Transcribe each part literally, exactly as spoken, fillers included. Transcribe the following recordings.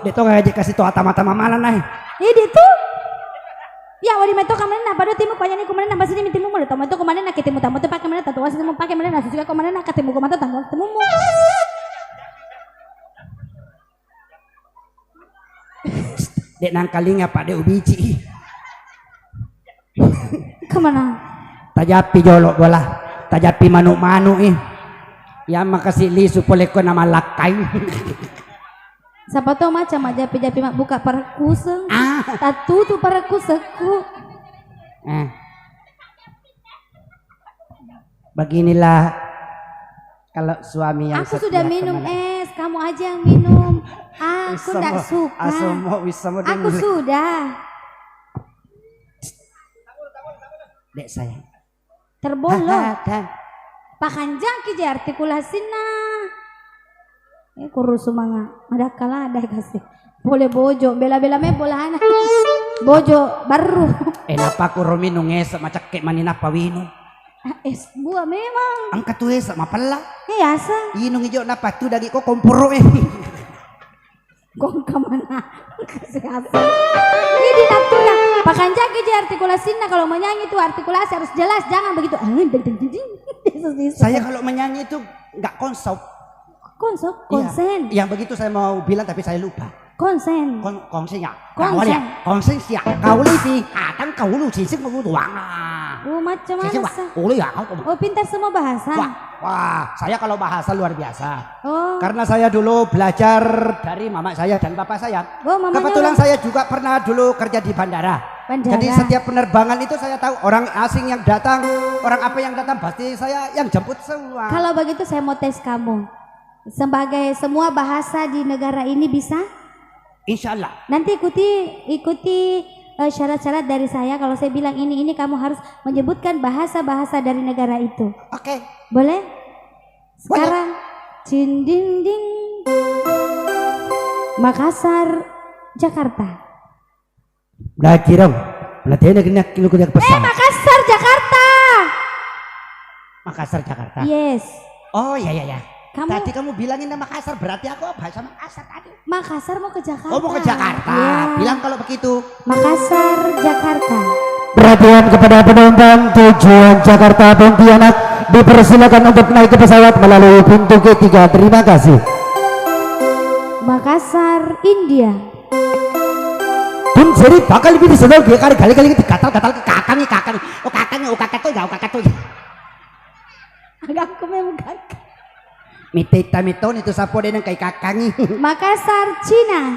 De' to gaji kasi to tama-tama malang nai. Idi tu. Ya, wadi meto kamanenna, pada timu ko anyani ko manenna, masih demi timu mulu, tama to ko manenna, ke timu tama to pake manenna, tatu wasi timu pake manenna, susu ko manenna, ke timu ko mata tanggal timu mu. De' nangkalinga, Pak, de' ubici. Kemana? Tajappi jolo bola, tajappi manu-manu i. Ya makasi lisu pole ko nama lakkai. Siapa tahu macam aja japi-japi mak buka parakkuseng. Ah. Tatutu parakkusengku. Eh. Beginilah kalau suami yang Aku sudah setia minum kepada es, kamu aja yang minum. Aku Wisamo, ndak suka. Asomo, wisamo Aku dengerin. Sudah. Dek sayang. Terbolong. Hahaha. Pakanjaki je artikulasinna. Eh, kurusu manga. Madakka ladde kasi. Pole bojo, bela-bela me bolana. Bojo baru. Eh, napa kuro minung ese macakke mani napa winung? Ah, es buah memang. Engka tu ese mapella. Eh, asa. Inung ijo napa tu dagi ko komporo eh. Kong kemana? Kesehatan. Ini dinatuna. Pakanjaki je artikulasinna, kalau menyanyi itu artikulasi harus jelas, jangan begitu. Yesus, Yesus. Saya kalau menyanyi itu nggak konsop. Konsop, Iya. Konsen. Yang begitu saya mau bilang tapi saya lupa. Konsen. Kon konsen ya. Konsen. Kawali ya. Konsen siya. Kawali si. Atang kawulu sisik mau tuang. Oh, macam mana? Sisik, Wak. Sa? Ulu ya. Oh, pintar semua bahasa. Wah, wah, saya kalau bahasa luar biasa. Oh. Karena saya dulu belajar dari mama saya dan papa saya. Oh, mamanya Kebetulan orang saya juga pernah dulu kerja di bandara. Bandara. Jadi setiap penerbangan itu saya tahu orang asing yang datang, orang apa yang datang pasti saya yang jemput semua. Kalau begitu saya mau tes kamu. Sebagai semua bahasa di negara ini bisa? Insya Allah. Nanti ikuti ikuti eh, syarat-syarat dari saya. Kalau saya bilang ini ini kamu harus menyebutkan bahasa-bahasa dari negara itu. Oke. Boleh? Sekarang cindinding Makassar, Jakarta. Belajar dong. Belajar kena kena kena Eh, pesan. Makassar, Jakarta. Makassar, Jakarta. Yes. Oh, ya, ya, ya. Kamu Tadi kamu bilangin nama Makassar, berarti aku bahasa Makassar tadi. Makassar mau ke Jakarta. Oh, mau ke Jakarta. Ya. Bilang kalau begitu. Makassar, Jakarta. Perhatian kepada penumpang tujuan Jakarta Pontianak, dipersilakan untuk naik ke pesawat melalui pintu G tiga. Terima kasih. Makassar, India. Pun seri bakal lebih disedot dia kali kali kali gatal gatal kakangi kakangi oh kakangi oh kakak tuh ya oh kakak tuh ya. Agakku memang kakak. Miteta mitoni tu sapo de nengkai kakangi. Makassar, Cina.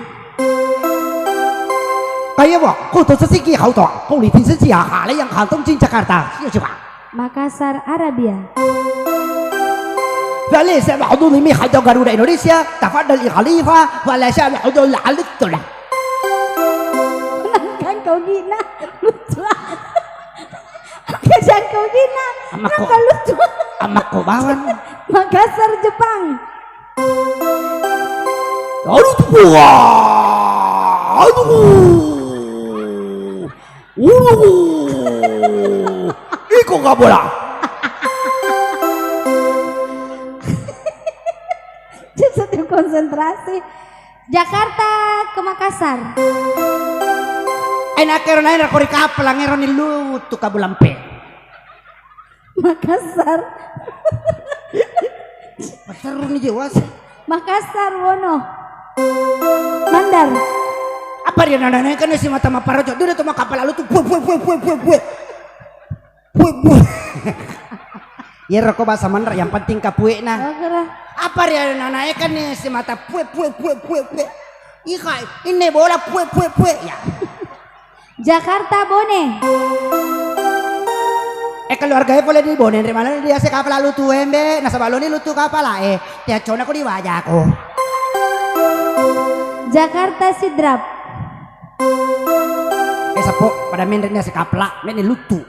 Kaya wa, ko to sesiki hau to, ko li tin sesi ya, ha le yang kantong cin Jakarta. Yo coba. Makassar, Arabia. Wale sa mahdu mi haja Garuda Indonesia, tafadhal ya Khalifa, wala sa mahdu al-, al-, Nangkang kau gina, lucu. Kejang kau gina, Amakku. Nangkang lucu. Amakku bawang. Makassar, Jepang. Aduh, wah, aduh. Wuh. Iko nggak bola. Justru konsentrasi. Jakarta ke Makassar. Eh, nakero nae ko ri kapala ngero ni lutu kabulampe. Makassar. Paterru ni jewas. Makassar, Wono. Mandar. Apa dia nana nae kan si mata maparojo. Dia tu makapala lutu. Bue, bue, bue, bue, bue, bue. Bue, bue. Iyaro ko bahasa Mandar yang penting kapuekna. Apa dia nana kan si mata pue pue pue pue pue. Ika inne bola pue pue pue ya. Jakarta, Bone. Eh keluarga e pole di Bone, nri mana dia se kapala lutu embe, nasaba loni lutu kapala e, tiacona ko di wajako. Jakarta, Sidrap. Eh, seppo, pada menre ni ase kapla, meni lutu.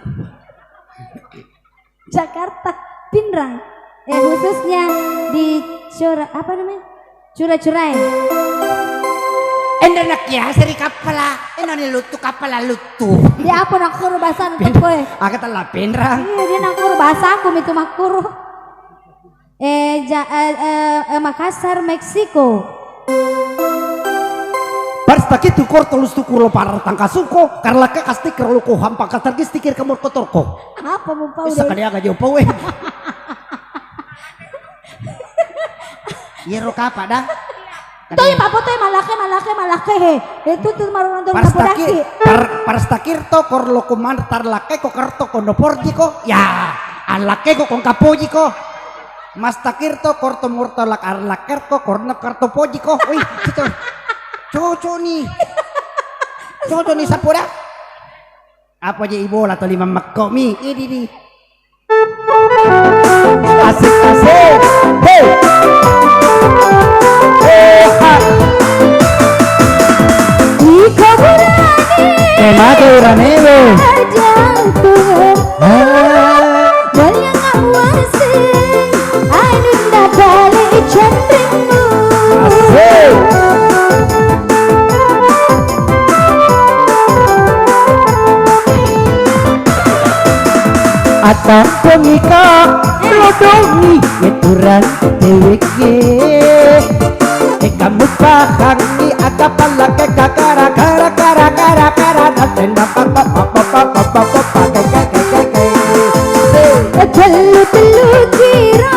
Jakarta, Pinrang. Eh, khususnya di Cura-, apa namanya? Cura-Curae. Enre na kiase ri kapla, enani lutu kapla lutu. Di apa nak kuru bahasa Pin-, koe? Aga tella Pinrang. Iya, dia nak kuru bahasa aku mitu makkuru. Eh, ja-, eh, eh, eh, Makassar, Meksiko. Takitu kor tolus tukur lo parar tangkasuko, karlaka kastikir lo ko hampa katargis tikir kamor kotorko. Apa mau pau deh? Sakali aga jo pau, eh. Yero kapa dah? Toi, Pak Foto, eh, malake, malake, malake, he. Eh, tu, tu, maru nonton Parstaki-, Kapodaki. Par-, parstakir to, kor lo kumar tarlake ko karto ko noporji ko. Ya, alake ko kong kapoji ko. Mastakir to, kor to murto lak arlaker ko, kor no karto poji ko. Wih, gitu. Cocok nih. Cocok nih, sapo dah. Apa je ibola to lima mekko mi? Idi di. Asik, asik. Hei. Hei, ha. Iko burane. Memang ke urane, we. Jatuh. Ah. Wayang awase. Anunda bale cendrengmu. Asik. Atampongi ka, lodongi, yeturan deweke. Eka mupahangi, aga pallake ka kara, kara, kara, kara, kara, natenda pa, pa, pa, ke, ke, ke, ke, ke. Tellu-tellu kira.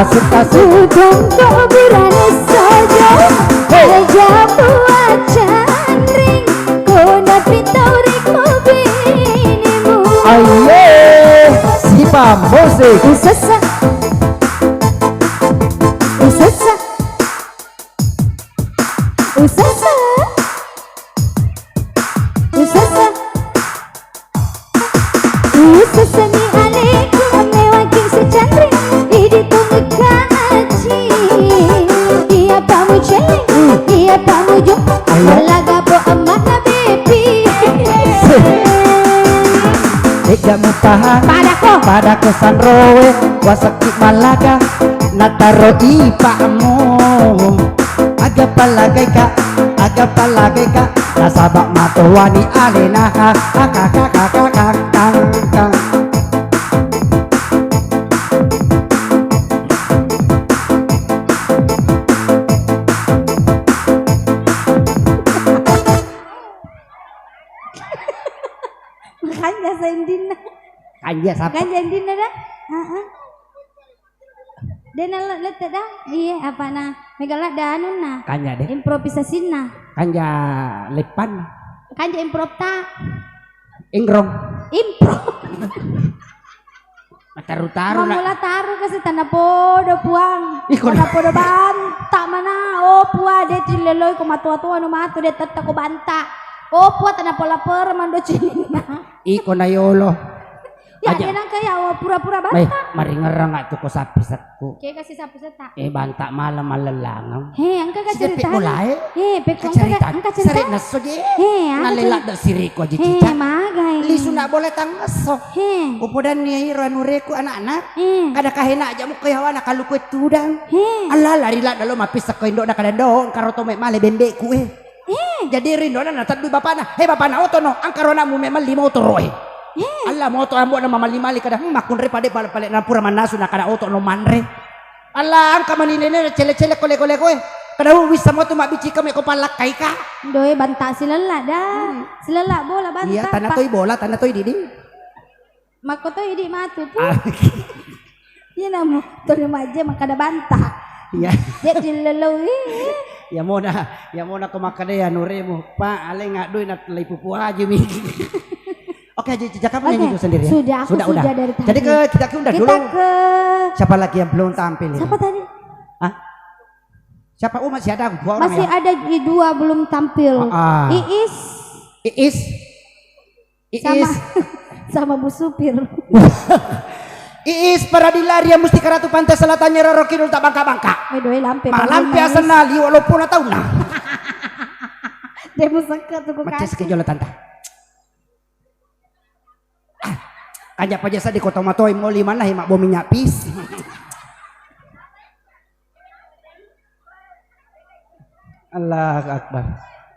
Asik, asik. Sudong ko burane saja. Hei. Aja buat candring. Ko napitau ri ko binimu. Ayo, sipa musik. Usasa. Usasa. Usasa. Usasa. Usesemi aleku mewaki secandri, idi tunggu kaji. Iya pamu celeng, iya pamu jumpa. Ayo. Laga po emakna bepi. Ega mutahan. Padako. Padako sanrowe, wasakki malaga, nataro ipakmu. Aga palagai ka, aga palagai ka, nasaba matoani alena. Ha, ha, ha, ha. Kanja saindinna. Kanja sapa? Kanja indinna dah. Heeh. Dena le-, lette dah. Iya, apa na? Mega ladda anunna. Kanja deh. Improvisasinna. Kanja leppan. Kanja improv ta. Ingrong. Improv. Taru-taru na. Mamula taru kasi tana podo puang. Iko tana podo banta mana. Oh puang, de tilleloi ko matoa-toa no matu de tetta ko banta. Oh puang, tana pola pere mando cininna. Iko na yolo. Ya, aja. Dia nangka ya, oh, pura-pura banta. Mai, maringerang atu ko sapi sekku. Ke kasi sapi seta. Eh, banta malam malelangeng. He, engka ka cerita. Mulai. He, pekko engka ka cerita. Sere nesso je. He, nalelak dek siriko aja cica. He, magai. Lisu nak boleh tangesso. He. Upodan ni iro anu reku anak-anak. He. Kada kahena aja muka yawana kalu kue tudang. He. Allah lari lak dalo mapis seko indok na kada do, engka roto mek male bembeku, eh. Eh. Jadi rinrona nateddui bapana, "He bapana, oto no, angkaro anakmu memang lima oto roe." Eh. Allah moto ambo na mamalli-malli kada, "Hmm, makkunre pade pale-pale na pura mannasu na kada oto no manre." Allah angka mani nene cele-cele kole-kole koe. Kada hu wissa moto mabbici ka meko pallakkai ka. Doe banta silella da. Hmm. Silella bola banta. Iya, tana toi bola, tana toi didi. Makkotoi idi matu pu. Ah. Iya namu tuli majje makkada banta. Iya. Jadi leloi. Ya mona, ya mona ko makkada ya nuremu, Pak, ale ngadui na telai pupu aja mi. Oke, aja jaka punya itu sendiri ya. Sudah, aku sudah, sudah dari tadi. Jadi ke kita ke udah dulu. Kita ke siapa lagi yang belum tampil ini? Siapa tadi? Hah? Siapa? Oh, masih ada dua orang. Masih ya? Ada di dua belum tampil. Ah, ah. Iis. Iis. Iis. Sama, sama Bu Supir. Iis Paradila Ria Mustika Ratu Pantai Selatannya Roro Kidul tak bangka-bangka. Eh, doe lampe. Malampe asenna liwa lopona taunna. Demu sekke tuku. Macet kacang. Sekejolo tanta. Ah, kanja paja sa di kota matoi mo lima na hima bo minyak pis. Allahu Akbar.